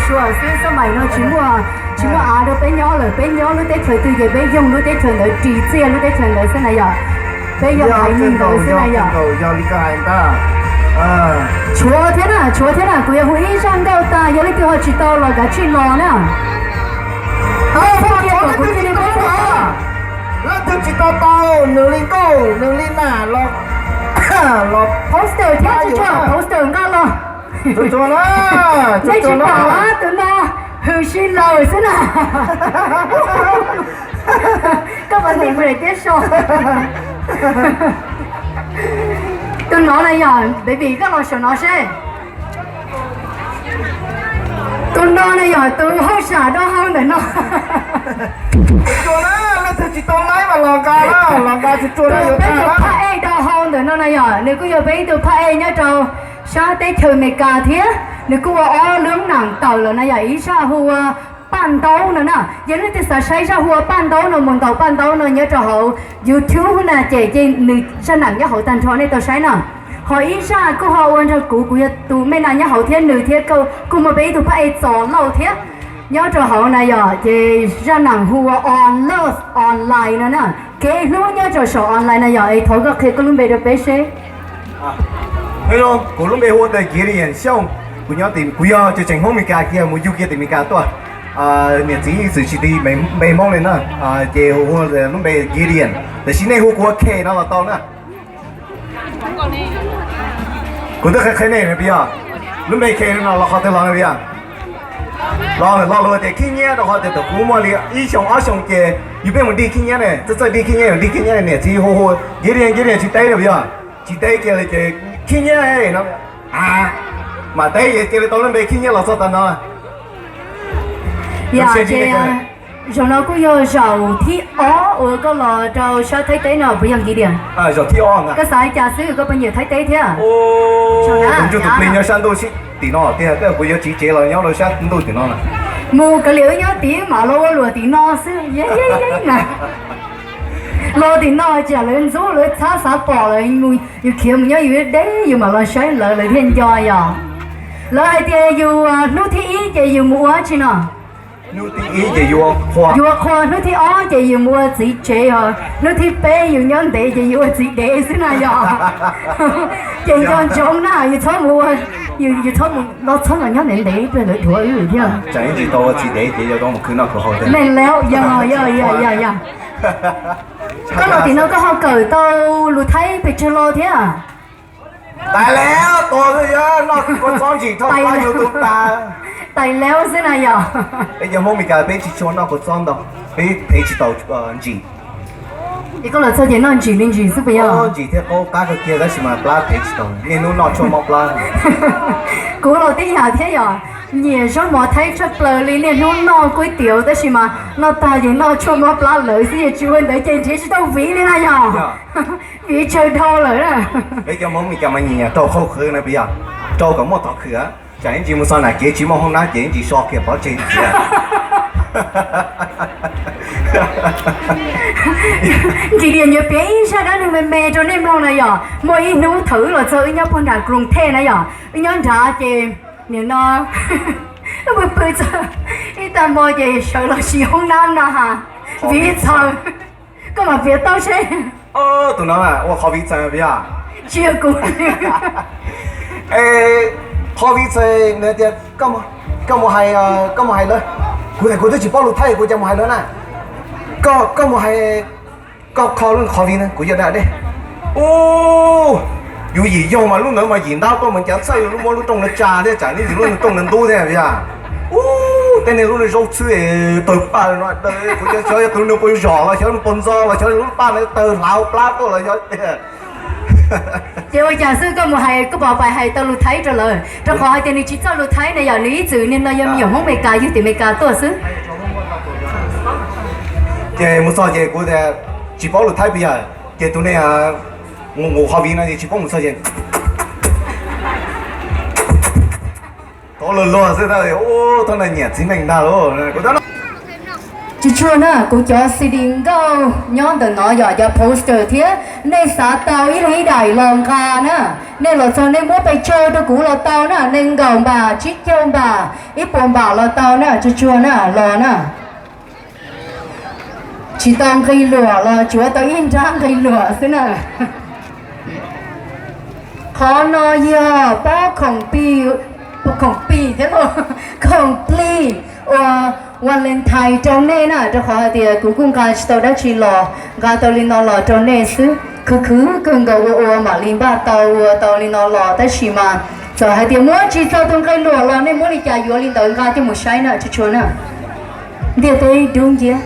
Sua xwb, xab mais no tsis muaj, tsis muaj av rau peb nyob lawm, peb nyob lub teb chaws twg ces peb yoog lub teb chaws ntawd, ris txiaj lub teb chaws ntawd xwb na yom. Peb yoog haiv neeg ntawd xwb na yom. Tshuav thiab na, tshuav thiab na, kuv yuav hu ib zaj nkauj tag, yog leej twg ho tsis tau los kav tsij los na. Tau, kuv cia peb los. Leej twg tsis tau tau nws li nkauj nws li nam los, los poster thiab, tsis tshua poster nqa los. Nej tsis pom tus no hwm si lawm xwb na. Koj mas tig mus tiab so. Tus no na yog baby, koj los saum no seb. Tus no na yog tus hauj sam dab hau ntawm no. Tus peb tus phab ej dab hau ntawm no na yog nws kuj yog peb ib tug phab ej nyob rau sab teb chaws Amelikas thiab nws kuj ua ob lub nam tawm lawm na yog ib zaj hu ua Paj Ntaub no na. Yog leej twg xav saib zaj hu ua Paj Ntaub no mus ntaus Paj Ntaub no nyob rau hauv YouTube na ces nws zaj nam nyob hauv tag nrho nej tau saib na. Ho ib zaj kuj ho ua nrog kuv, kuv yog tus mej nas nyob hauv thiab nws thiab kuj muaj peb ib tug phab ej Txos Lauj thiab nyob rau hauv na yog ces zaj nam hu ua On Love Online no na. Kev hlub nyob rau saum online na yog es thov koj qhia koj lub npe rau peb seb. Hello, kuv lub npe hu ua Gideon Xyooj, kuv nyob, kuv yog tseem Hmoob Amelikas kiag mus yug kiag tim Amelikas tuaj. Niam txiv txwm tsis tis npe Hmoob li na, ces hu lub npe Gideon, tiam sis nej hu kuv ua K no los tau na. Kuv twb qhia qhia nej na puas yog, lub npe K no los qhov twg los na puas yog. Los los luag tias khib nyiab rau qhov tias thaum kuv muaj li ib xyoo ob xyoo ces yus pheej mus dig khib nyiab ne, txawj txawj dig khib nyiab, dig khib nyiab niam txiv hu hu Gideon, Gideon tsis teb li puas yog, tsis teb kiag li ces khib nyiab no. Mam teb ces cia li tau lub npe khib nyiab los txog tav no. Yog ces zaum no kuj yog zaum thib ob uas koj los rau sab Thaib teb no puas yog Gideon? Koj xav li cas xwb koj pheej nyiam Thaib teb thiab? Kuv ntsug tus plig nyob sab ntuj tim no tiag, kuv yuav tsiv tsev los nyob rau sab ntuj tim no na. Mus kav liam wb nyob tim mam los ua luam tim no xwb na. Los tim no tsam lawv ntxub lawv txhab xav pom lawv, yus khiav mus nyob yus deb yus mam los saib lawv, lawv thiaj nco yog. Lawv hais tias yus hnub thib ib ces yus mus ua dab tsi no? Yus ua qhua, hnub thib ob ces yus mus ua txiv tsev, ho hnub thib peb yus nyob ntev ces yus ua txiv dev xwb na yog. Ces nco ntsoov na, yus txhob mus ua, yus txhob mus los txhob los nyob ntev ntev, lawv dhuav wb thiab. Tsis tau ua txiv dev ces yog tau mus khwv noj khwv haus. Meej lawm, yog yog yog yog. Koj los tim no koj ho kawm tau lus Thaib pes tsawg lo thiab? Tais lawm, tus no yog noj kua txob ntsim thauj plaub yug tus tas. Tais lawm xwb na yog. Peb cov Hmoob Meskas peb tsis tshua noj kua txob ntau, peb thev tsis tau ntsim. Es koj los txog ces noj ntsim li ntsim xwb puas yog? Ntsim thiab qaub qab kawg kiag tab sis mas plab thev tsis tau, niaj hnub noj tshuaj mob plab. Kuv los tib yam thiab yog, nyiam zaub mov Thaib tshaj plaws li, niaj hnub noj kuib tiav tab sis mas noj tag ces noj tshuaj mob plab lawm xwb, yog tsis ua ntawd ces nrhiav tsis tau viv li na yog. Viv tsawg dhau lawm na. Peb cov Hmoob Meskas mas nyiam rau qhauj qhwv na puas yog? Rau kom muaj tov khwm, tsam ib ntsis mus txog nram kev tsis muaj hoob nab ces ib ntsis so kiag pov tseg tiag. Nkim diam yuav piav ib zaj dab neeg me me rau nej mloog na yog, muaj ib hnub thaum wb los txog wb nyob puag nram Kroos Thej na yog, wb nyob nrad ces nim no pw pw txog ib tag hmo ces sawv los siv hoob nab no ha, viv txhaws. Koj mam piav tau seb. Tus no ua qhov viv txhaws puas yog? Tsis yog kuv. Qhov viv txhaws nws tias, koj mus hais, koj mus hais lawv. Kuv tias kuv twb tsis paub lus Thaib kuv cas mus hais lawv na. Koj mus hais, koj kho lub qhov viv na kuv yuav da dej. Ub, yus yim yaug mas lub ntawd mas yim ntab tuaj mas ncav txhawj lub muab lub rooj no tsa thiab tsam nws yim lub rooj no ntub thiab puas yog? Ub, tej niag lub no zaub txhwb tawg paj no, kuv xyov yog tus nws puas zom los xyov nws puas ntxo los xyov lub paj no tawg hlav plab tuaj los xyov. Ces ua cas xwb koj mus hais, koj pom pais hais tau lus Thaib rau lawv, rau qhov hais tias nws tsis txawj lus Thaib na yom, nws ib txwm niag no yog me nyuam Hmoob Meskas yug tim Meskas tuaj xwb. Ces mus txog ces kuv tias, tsis paub lus Thaib puas yog? Ces tus niag nqus qhov viv no ces tsis paub mus txog ces tov luag luag xwb, tab ub, thaum no nyiam txiv neej ntag lauj. Tsuag tsuag na, kuv cov C D nkauj nyob ntawm no yog cov poster thiab, nej xav tau ib leeg ib daim los nqa na. Nej los txog nej muab pes tsawg rau kuv los tau na, nees nkaum npam, tsib caug npam, ib puas npam los tau na, tsuag tsuag na, los na. Tsis tau nqi luam los tsuav tau ib nrab nqi luam xwb na. Qhov no yog pob khoom plig, pob khoom plig thiab, khoom plig uas Valentine rau nej na, rau qhov hais tias kuv kuj nqa tsis tau dab tsi los, nqa tau li no los rau nej xwb. Khwv khwv kawg nkaus ua ua mam li npaj tau ua tau li no los, tab sis mas txawm hais tias muab tsis txog tus nqi luam los nej muab li cas yuav li ntawd nqa coj mus saib na, tsuag tsuag na. Ntiaj teb dub nciab.